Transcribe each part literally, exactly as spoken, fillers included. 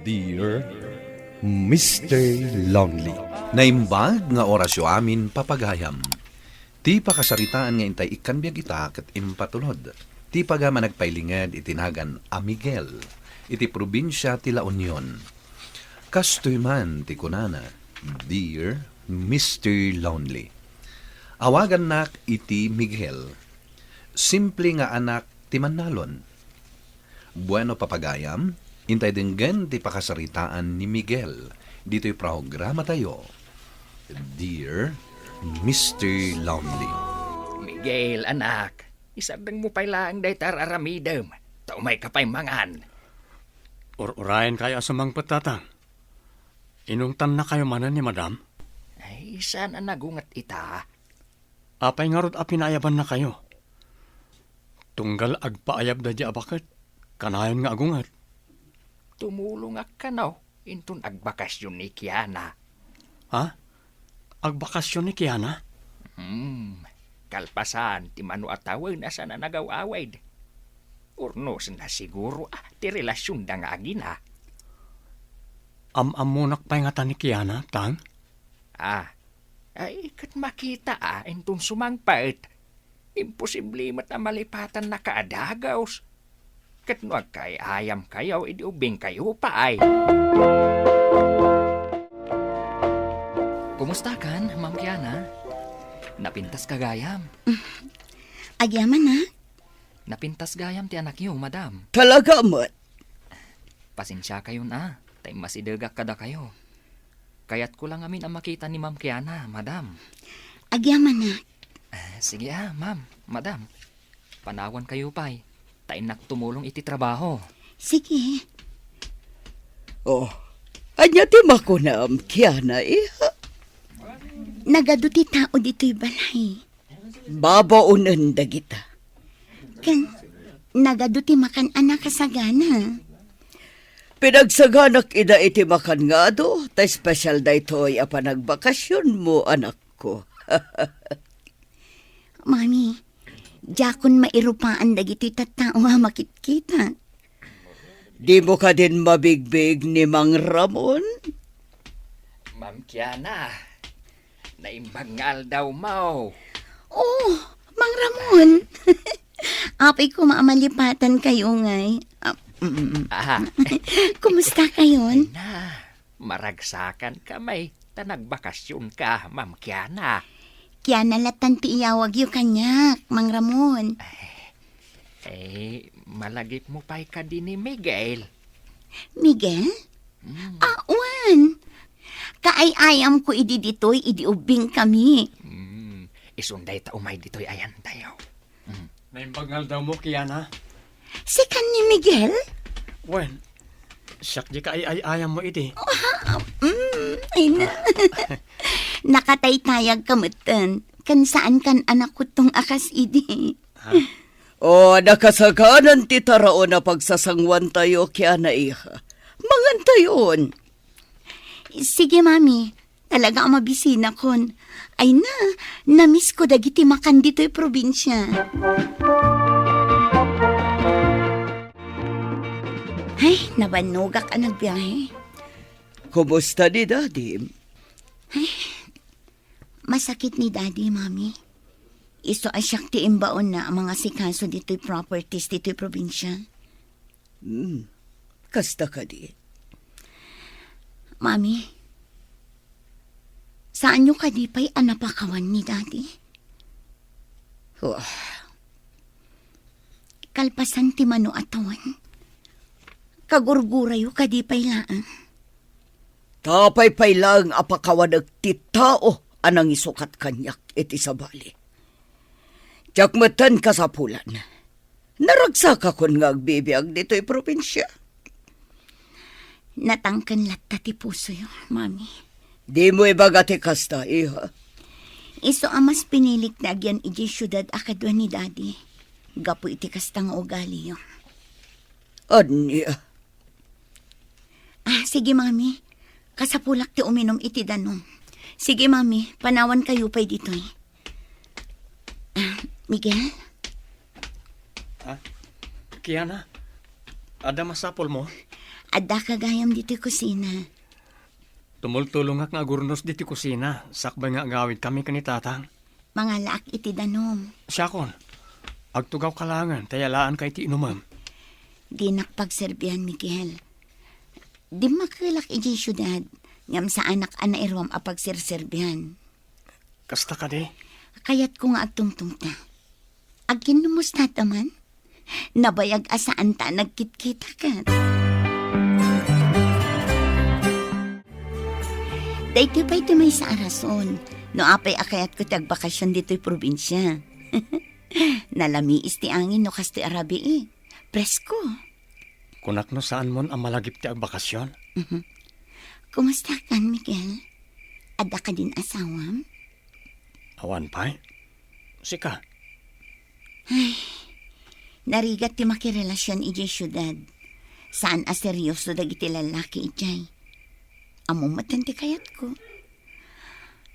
Dear Mister Lonely. Naimbag nga orasyo amin, papagayam. Ti pakasaritaan nga intay ikkan biag ita ket impatulod ti pagayam a nagpailinged iti nagan a Miguel, iti probinsia ti La Union. Kastoy man ti kunana, Dear Mister Lonely. Awagannak iti Miguel. Simple nga anak ti mannalon. Bueno, papagayam, intay denggen ti pakasaritaan ni Miguel ditoy programatayo, Dear Mister Lonely. Miguel, anak, isardengmo pay laeng dayta ar-aramidem, ta umayka pay mangan. Ur-urayenkayo a sumangpet, Tatang. Inungtannakayo manen ni Madam? Ay, saan a nagunget ita. Apay ngarud a pinaayabannakayo? Tunggal agpaayab daydi a baket, kanayon nga agunget. Tumulongak kano inton agbakasyon ni Kiana. Ha? Agbakasyon ni Kiana? Hmm, kalpasan ti mano a tawen a saan a nagaw-awid. Urnosna siguro, ah, ti relasionda nga agina. Am-ammonak pay ngata ni Kiana, Tang? Ah, ay, ket makita, ah, inton sumangpet. Imposible met a malipatannaka a dagus. Ket no agkaay-ayamkayo, idi ubbingkayo pay. Kumustakan, Ma'am Kiana? Napintaska gayam? Agyaman, a? Napintas gayam ti anakyo, Madam. Talaga met? Pasensiakayon, a, ta immasidegak kadakayo. Kayatko la ngamin a makita ni Ma'am Kiana, Madam. Agyaman, a. Ah, sige, a, Ma'am, Madam. Panawankayo pay, ta innak tumulong iti trabaho. Sige. Oh, ania ti makunam, Kiana, iha? Nagadu ti tao ditoy balay. Babaonen dagita. Ken, nagadu ti makan a nakasagana. Pinagsaganak ida iti makan nga adu, ta espesyal daytoy a panagvakasionmo, anakko. Mami, diakon mairupaan dagitoy tattao a makitkita. Dimo kadin mabigbig ni Mang Ramon? Ma'am Kiana, naimbag nga aldawmo. Oh, Mang Ramon. Apay koma a malipatankayo ngay. Ah, mm, mm. Aha. Kumusta kayon? Ay na, maragsakan kami, ta nagbakasionka, Ma'am Kiana. Kiana latan ti iyawagyo kaniak, Mang Ramon. Eh, malagipmo pay kadi ni Miguel? Miguel? Mm. Ah, wen. Kaay-ayamko idi ditoy, idi ubbingkami. Mm, isun dayta umay ditoy ayantayo. Mm. Naimbag nga aldawmo, Kiana? Sikan ni Miguel? Wen, siak di kaay-ayammo idi. Ah, mm, ay na. Nakataytayagka metten. Ken saankan a nakutong a kas idi. Ha? O, nakasaganan ti taraon a pagsasanguantayo, Kiana, iha. Mangantayon. Sige, Mami. Talaga a mabisinakon. Ay na, namisko dagiti makan ditoy probinsia. Ay, nabannogak a nagbiahe. Kumusta ni Daddy? Ay, masakit ni Daddy, Mami. Isu a siak ti imbaonna a mangasikaso ditoy properties ditoy probinsia. Hmm, kasta kadi? Mami, saanyo kadi pay a napakawan ni Daddy? Wah. Kalpasan ti mano a tawen, kagurgurayo kadi pay laeng? Apay pay laeng a pakawanek ti tao a nangisukat kaniak iti sabali. Diak metten kasapulan. Naragsakakon nga agbibiag ditoy probinsia. Natangken latta ti pusoyo, Mami. Dimo ibaga ti kasta, iha. Isu a mas pinilik ti agyan idiay siudad a kadua ni Daddy, gapu iti kasta nga ugaliyo. Ania? Ah, sige, Mami. Kasapulak ti uminum iti danum. Sige, Mami, panawankayo pay ditoy. Ah, Miguel? Ha? Kiana? Adda masapulmo? Addaka gayam ditoy kusina. Tumultulongak nga agurnos ditoy kusina, sakbay nga agawidkami ken ni Tatang. Mangalaak iti danum. Siakon, agtugawka laengen ta yalaanka iti inumem. Dinak pagserbian, Miguel. Dimmakelak idiay siudad, ngem saanak a nairuam a pagserserbian. Kasta kadi? Kayatko nga agtungtungta. Agkinnumustata man? Nabayag a saanta a nagkitkita ket. Daytoy pay ti maysa a rason no apay a kayatko ti agbakasyon ditoy probinsia. Nalamiis ti angin no kastoy a rabii. Presko. Kunak no saanmon a malagip ti agbakasyon? Mhm. Kumustakan, Miguel? Adda kadin asawam? Awan pay. Sika? Ay, narigat ti makirelasion idiay siudad. Saan a serioso dagiti lallaki idiay. Ammom met ti kayatko.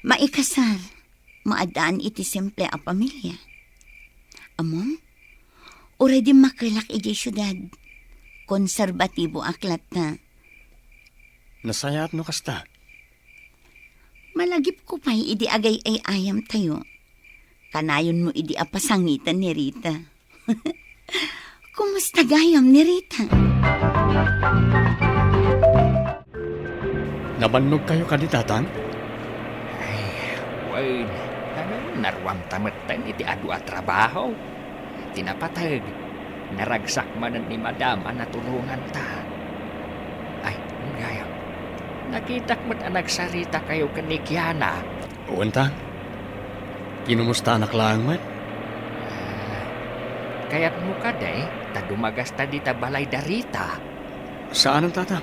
Maikasar, maaddaan iti simple a pamilia. Ammom? Uray dimmakelak idiay siudad, konserbatiboak latta. Nasayaat no kasta. Malagipko pay idi agay-ay-ayamtayo. Kanayonmo idi a pasangiten ni Rita. Kumusta gayam ni Rita? Nabannogkayo kadi, Tatang? Ay, wen, naruamta metten iti adu a trabaho. Ti napateg, naragsak manen ni Madam a natulonganta. Ay, gayam, nakitak met a nagsaritakayo ken ni Kiana. Wen, Tang. Kinumustaanak laeng met. Ah, kayatmo kadi ta dumagasta dita balay da Rita? Saanen, Tata.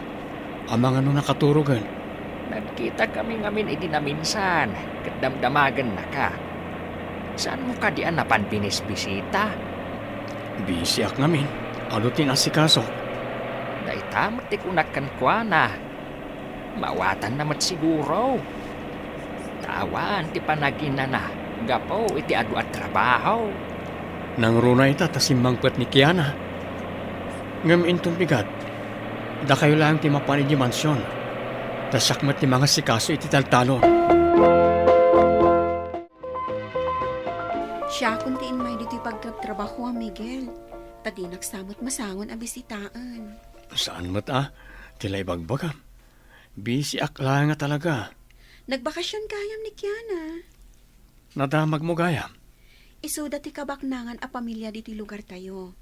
Amangan no nakaturogen. Nagkitakami ngamin idi naminsan, ket damdamagennaka. Saanmo kadi a napan binisbisita? Bisiak ngamin. Adu ti inasikaso. Dayta met ti kunak kenkuana. Maawatanna met siguro. Ta awan ti panaginana gapu iti adu a trabaho. Nangruna ita ta simmangpet ni Kiana. Ngem inton bigat, dakayo laeng ti mapan idiay mansion. Ta siak met ti mangasikaso iti taltalon. Siakon ti immay ditoy pagtrabtrabahoam, Miguel. Ta dinak sa met masangon a bisitaen. Saan met a, ti la ibagbagam. Bisiak laeng a talaga. Nagbakasyon gayam ni Kiana. Nadamagmo gayam? Isuda ti kabaknangan a pamilia ditoy lugartayo.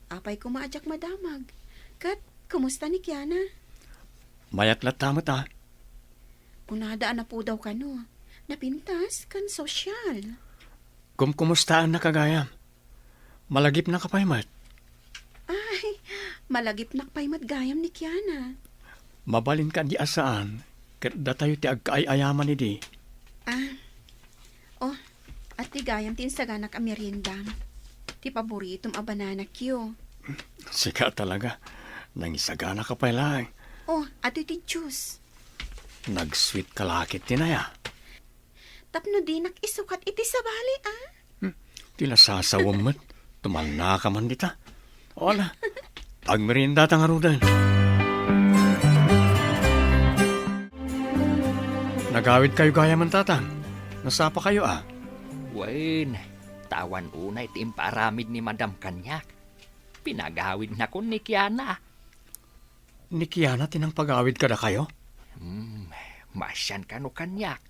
Apay koma a diak madamag. Ket, kumusta ni Kiana? Mayat latta met a. Kunada a napudaw kano. Napintas ken sosyal. Kumkumustaannaka gayam? Malagipnaka pay met? Ay, malagipnak pay met gayam ni Kiana. Mabalin kadi a saan, ket datayo ti agkaay-ayaman idi. Ah. Oh, ati gayam ti insaganak a meriendam. Ti paboritom a banana cue. Sika talaga. Nangisaganaka pay laeng. Oh, atoy ti juice. Nag-sweet ka la ket ti naya. Tapno dinak isukat iti sabali, a? Hmm, ti nasasawem met. Tumannaka man dita. O, ala, agmeriendata ngaruden. Nagawidkayo gayamen, Tatang. Nasapakayo a? Wen, ta awan unay ti impaaramid ni Madam kaniak. Pinagawidnakon ni Kiana. Ni Kiana ti nangpagawid kadakayo? Hmm, maasian kano kaniak.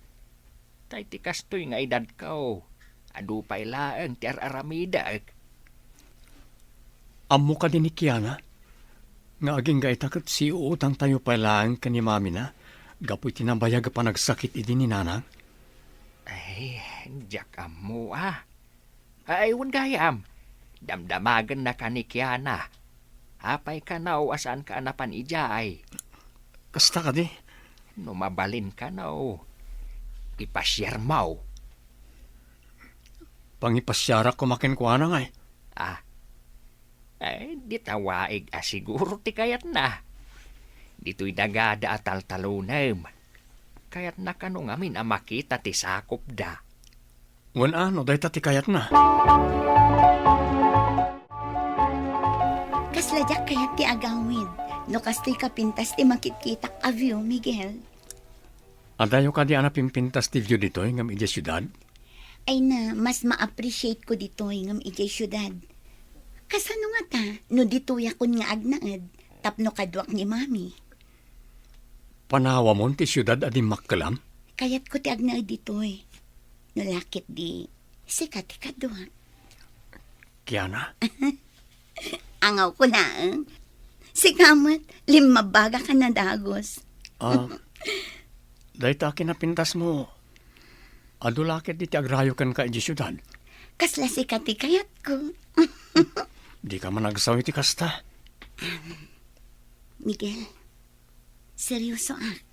Ta iti kastoy nga edadko, adu pay laeng ti ar-aramidek. Ammo kadi ni Kiana nga agingga ita ket siuutangtayo pay laeng ken ni mamina gapu iti nabayag a panagsakit idi ni Nanang? Ay, diak ammo a. Ay, wen gayam, damdamagennaka ni Kiana. Apay kano a saanka a napan idiay? Kasta kadi? No mabalin kano, ipasiarmo. Pangipasiarak koma kenkuana ngay. Ah. Eh, di ta waig a siguro ti kayatna. Ditoy dagada a taltalonem. Kayatna kano ngamin a makita ti sakopda. Wen a, no dayta ti kayatna. Kasla diak kayat ti agawid. no kastoy kapintas ti makitkitak a view, Miguel. Adayo kadi a napimpintas ti view ditoy ngem idiay siudad? Ay na, mas ma-appreciate ko ditoy ngem idiay siudad. Kasano ngata no ditoyakon nga agnaed tapno kaduak ni Mami? Panawamon ti siudad a dimmakkelam? Kayatko ti agnaed ditoy. No la ketdi, sika ti kaduak. Kiana? Angawko laeng. Sika met, limmabagak a nadagus. Ah, dayta a kinapintasmo, adu la ketdi ti agrayo kenka idiay siudad? Kasla sika ti kayatko. Dika man agsaw iti kasta. Miguel, seryosoak.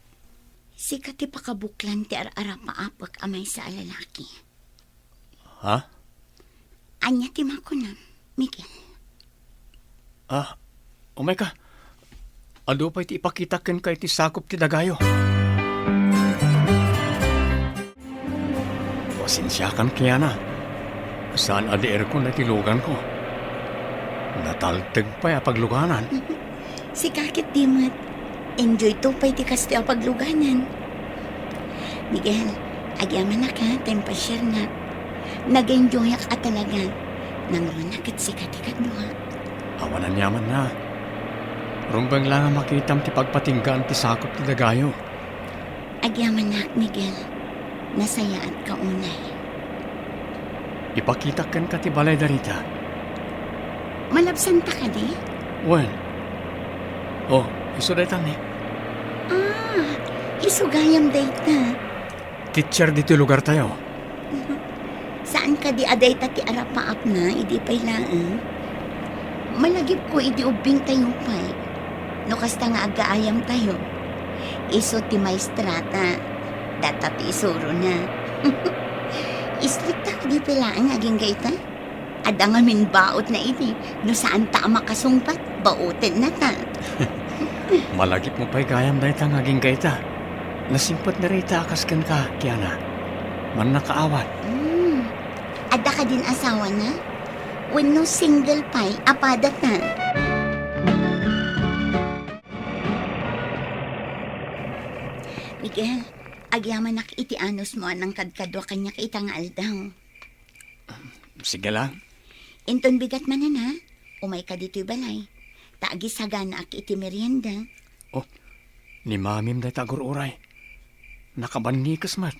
Sika ti pakabuklan ti ar-arapaapek a maysa a lalaki. Ha? Ania ti makunam, Miguel? Ah, umayka. Adu pay ti ipakitak kenka iti sakup ti dagayo. Pasensiakan, Kiana. Saan a diirkon iti luganko. Natalteg pay a pagluganan. Sika ketdi met. Enjoyto pay ti kastoy a pagluganan. Miguel, agyamanak ta impasiarnak. Nag-enjoyak a talaga. Nangruna ket sika ti kaduak. Awan aniamanna. Rumbeng la nga makitam ti pagpatinggaan ti sakup ti dagayo. Agyamanak, Miguel. Nasayaatka unay. Ipakitak kenka ti balay da Rita. Malabsanta kadi? Wen. Oh, isu dayta ni. Ah, isu gayam dayta. Teacher ditoy lugartayo. Saan kadi a dayta ti arapaapna idi pay laeng? Malagipko idi ubbingtayo pay. No kasta nga aggaayamtayo. Isu ti maestrata. Data ti isurona. Istrikta kadi pay laeng agingga ita? Adda ngamin baotna idi, no saanta a makasungbat, baotennata. Malagipmo pay gayam dayta nga agingga ita. Nasingpet ni Rita a kas kenka, Kiana. Mannakaawat. Hmm. Adda kadin asawana? Wenno single pay a padata? Miguel, agyamanak iti anusmo a nangkadkadua kaniak ita nga aldaw. Sige la. Inton bigat manen, umayka ditoy balay. Ta agisaganaak iti merienda. Oh, ni Mamim dayta agur-uray. Nakabannikes met.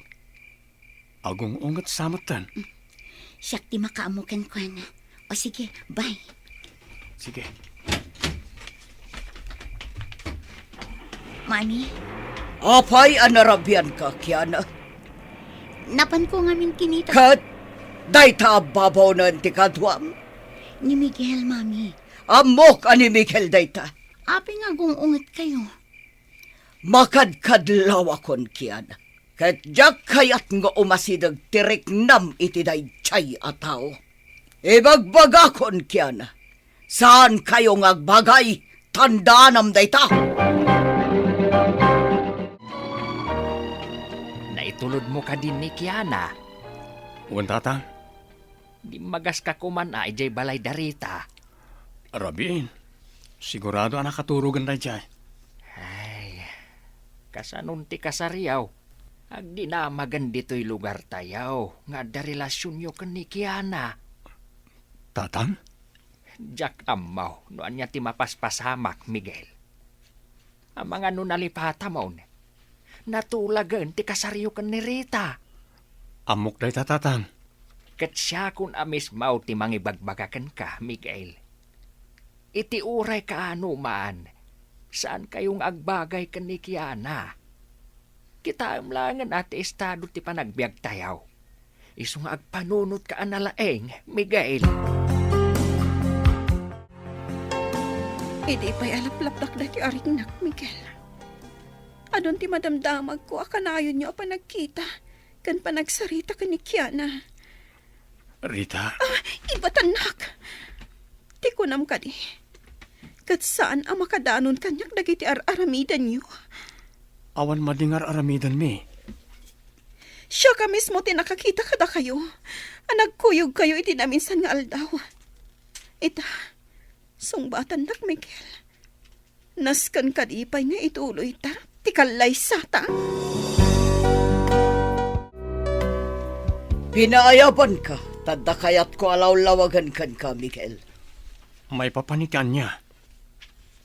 Agung-unget sa metten. Siak ti makaammo kenkuana. O sige, bye. Sige. Mami? Apay a narabianka, Kiana? Napanko ngamin kinita. Ket dayta a babaonen ti kaduam? Ni Miguel, Mami. Ammok a ni Miguel dayta. Apay nga agung-ungetkayo? Makadkadlawakon, Kiana. Ket diak kayat nga umasideg ti riknam iti daydiay a tao. Ibagbagakon, Kiana, saankayo nga agbagay, tandaanam dayta. Naitulodmo kadi ni Kiana? Wen, Tatang. Dimmagaska koman a idiay balay da Rita. Rabiin, sigurado a nakaturogen daydiay. Ay, kasanon ti kasariaw? Agdinamagen ditoy lugartayo nga adda relasionyo ken ni Kiana. Tatang? Diak ammo no ania ti mapaspasamak, Miguel. Amangan no nalipatamon, natulagen ti kasariyo ken ni Rita. Ammok dayta, Tatang. Ket siakon a mismo ti mangibagbaga kenka, Miguel. Iti uray kaano man, saankayo nga agbagay ken ni Kiana. Kitaem laengen a ti estado ti panagbiagtayo. Isu nga agpanunotka a nalaing, Miguel. Idi pay a laplapdak daytoy a riknak, Miguel, adun ti madamdamagko a kanayonyo a panagkita ken panagsarita ken ni Kiana. Rita. Ah, ibatannak! Ti kunam kadi, ket saan a makadanon kaniak dagiti ar-aramidenyo? Awan madi nga ar-aramidenmi. Siak a mismo ti nakakita kadakayo a nagkuyogkayo iti naminsan nga aldaw. Ita, sungbatannak, Miguel. Nasken kadi pay nga ituloyta ti kallaysata. Pinaayabanka, ta adda kayatko a lawlawagen kenka, Miguel. Maipapan iti ania?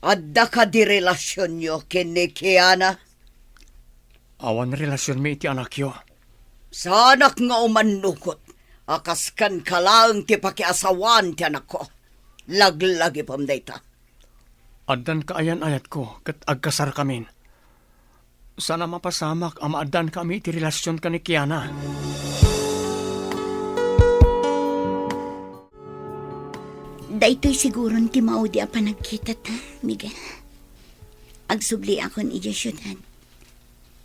Adda kadi relasionyo ken ni Kiana? Awan relasionmi iti anakyo. Saanak nga umannukot a kas kenka laeng ti pakiasawaan ti anakko. Laglagipem dayta. Addan kaayan-ayatko ket agkasarkamin. Saan a mapasamak a maaddankami iti relasion ken ni Kiana. Daytoy siguron ti maudi a panagkitata, Miguel. Agsubliakon idiay siudad.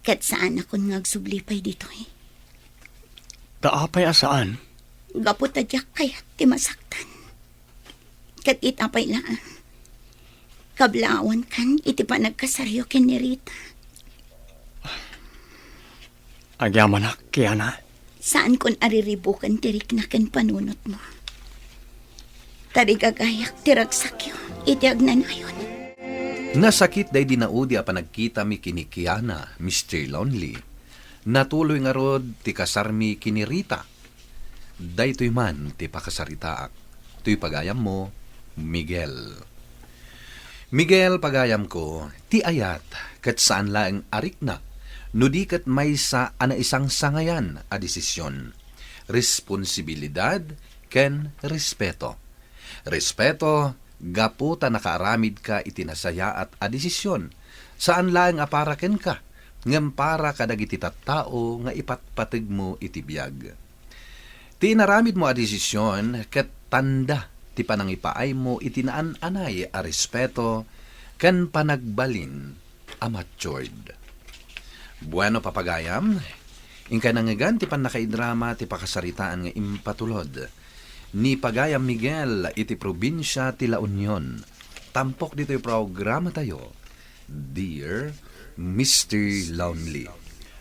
Ket saanakon nga agsubli pay ditoy. Ta apay a saan? Gapu ta diak kayat ti masaktan. Ket ita pay laeng, kablaawankan iti panagkasaryo ken ni Rita. Agyamanak, Kiana. Saankon a riribuken ti rikna ken panunotmo. Ta rigagayak ti ragsakyo iti agnanayon. Nasakit daydi naudi a panagkitami ken ni Kiana, Mister Lonely. Natuloy ngarud ti kasarmi ken ni Rita. Daytoy man ti pakasaritaak. Toy pagayammo, Miguel. Miguel, pagayamko, ti ayat ket saan laeng a rikna, no di ket maysa a naisangsangayan a desisyon, responsibilidad, ken respeto. Respeto gapu ta nakaaramidka iti nasayaat a desisyon, saan laeng a para kenka, ngem para kadagiti tattao nga ipatpategmo iti biag. Ti inaramidmo a desisyon ket tanda ti panangipaaymo iti naan-anay a respeto ken panagbalin a matured. Bueno, papagayam, inkay nangngegan ti pannakaidrama ti pakasaritaan nga impatulod ni Pagayam Miguel iti probinsia ti La Union. Tampok ditoy programatayo, Dear Mister Lonely.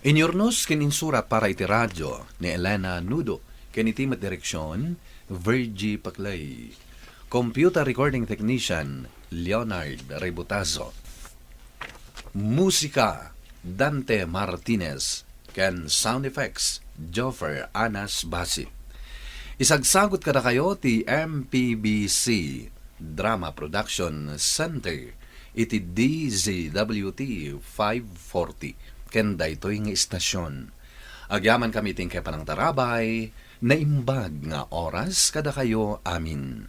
Inyurnos ken insurat para iti radio ni Elena Nudo, ken iti met direksyon, Virgie Paclay. Computer recording technician, Leonard Rebutazo. Musika, Dante Martinez, ken sound effects, Joffer Anas Basi. Isagsagut kadakayo ti M P B C Drama Production Center iti D Z W T five forty, ken daytoy nga istasyon. Agyamankami ti inkay panangtarabay, naimbag nga oras kadakayo amin.